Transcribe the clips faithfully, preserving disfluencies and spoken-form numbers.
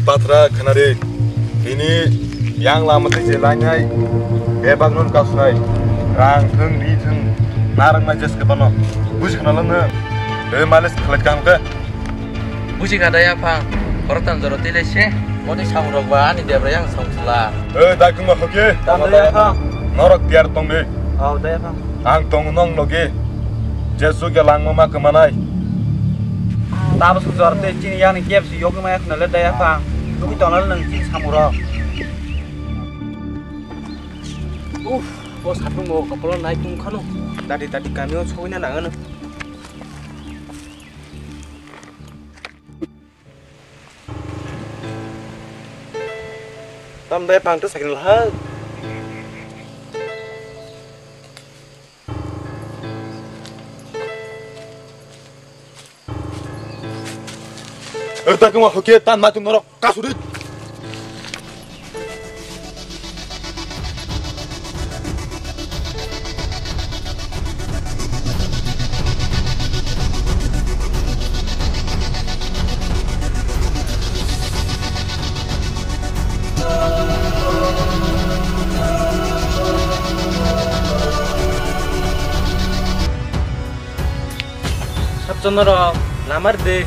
Patra khanari. Ini yang lama tei je lainai. Bebak non kausnai. Rang thung, ri thung. Narang na jes ke bano. Buji khana lana. Be males khalai kam ke. Buji kha da yaphang. Korotan joro tile se. Moni samurok ba ani debra yang samsula. Oi, dai kungma hoke. Tamo da yaphang. Norok tiar tong de. Au da yaphang. Ang tong nong loge. Jesu ke langma ma kemanai. Tabo sujor te chini yang ni kep si yogi ma yakhna le da yaphang. Nugui tonal nang chini samurok. Uff, bo satung bo kopolo nai tung khano. Dadi dadi kamio sogina nangano. Tam dai pang tu sakni lahai. Eh, tak mau hoke tan matu norok kasuri. Sabchonoro lamar de.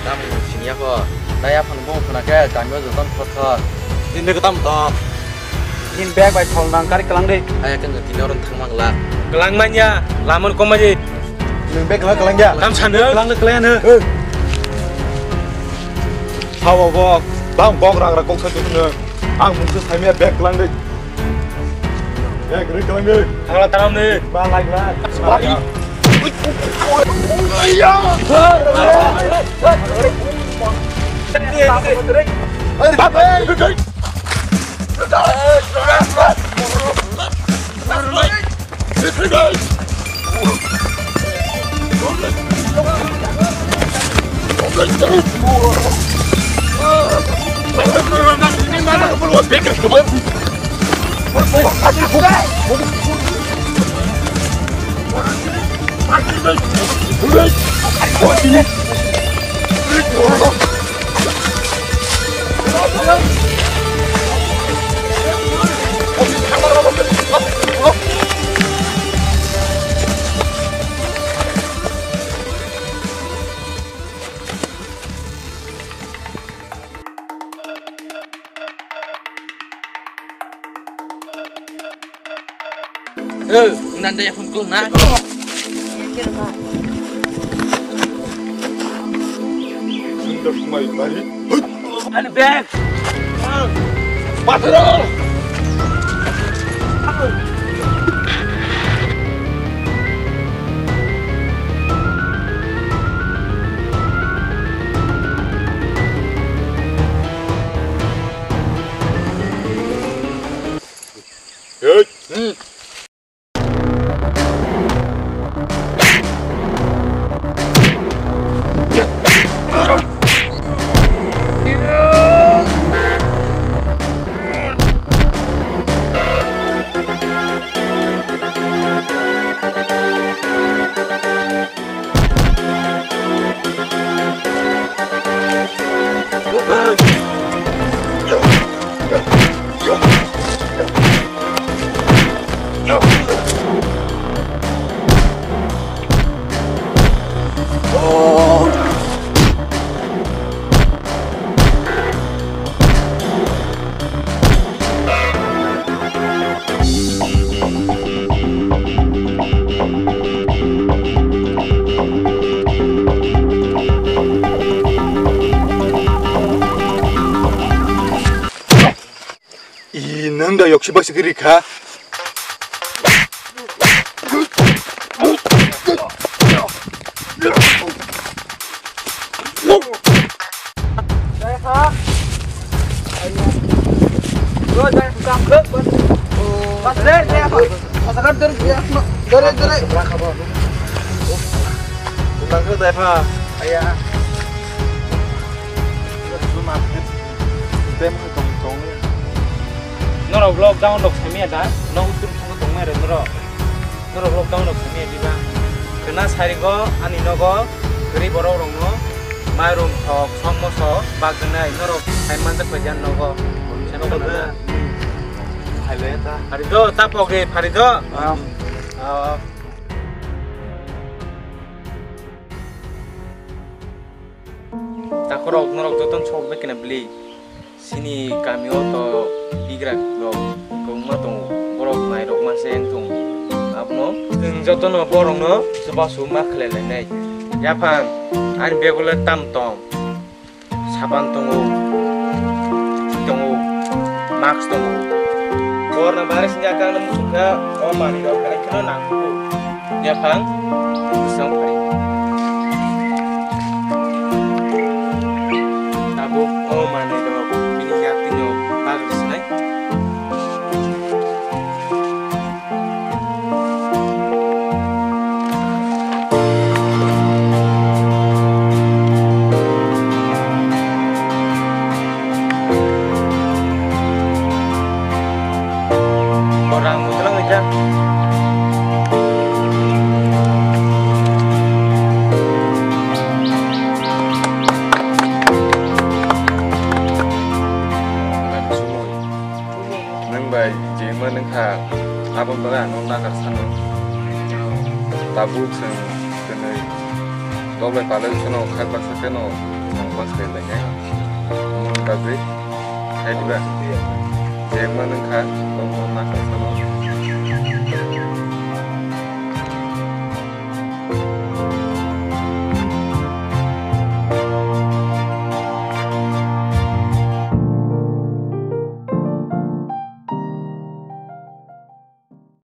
Tamo siniya ko. Nai aphang bo khna khe kamio joton thor thor. Din de tam to. Din bag bai thol nang kari kelang de. Aya khe tini oron thang mang la. Kelang manya, lamon koma je. Nung bag kelang kelang ya. Tam sanu. Kelang de kelang ne. Sawa bo, bang bok rang rang kok sa tu ne. Ang mungsu saimia bag kelang de. Bag ri kelang de. Thangla tanam de. Ba lai la. Ba. Eh, nanda ya phone call na. Ani bag. Patro. I nang da yok sibak sikiri kha. Norok lockdown rok samiya da? Nok uttur thangwi tongmai rok norok. Norok lockdown rok samiya diba? Kena sarigo ani nogo gari borok rokno Mairum thok, sokmo sok, bagwi nai, norok hai manjak bai jan nogo. Phari do, ta pogi, phari do. Ah. Takhorok norok jotono sok bai kena bili. Chini kamio to bigrak rok kwbangma tongo, borok nairok ma se wng tongo. Abono chwng jotono borokno chubachu ma khlai lainai. Yaphang ani bego le tam tong, sapan tongo, tongo, mask tongo. Borokno virus ni akan muchungkha o manwi rok belai kheno nangkukgo. Yaphang bwsang phai. Tabuk o manwi rok bini yakni no bagwi sinai. Orang mutlak aja. Nwng bai jema nwng kha, aboni bagwi ang nono nakar sano. Tabuk chwng twnwi doblai palai phano kha baksa kheno ang bwsai lainai. Aboni bagwi hai diba? Jema nwng kha, nono nakar sano.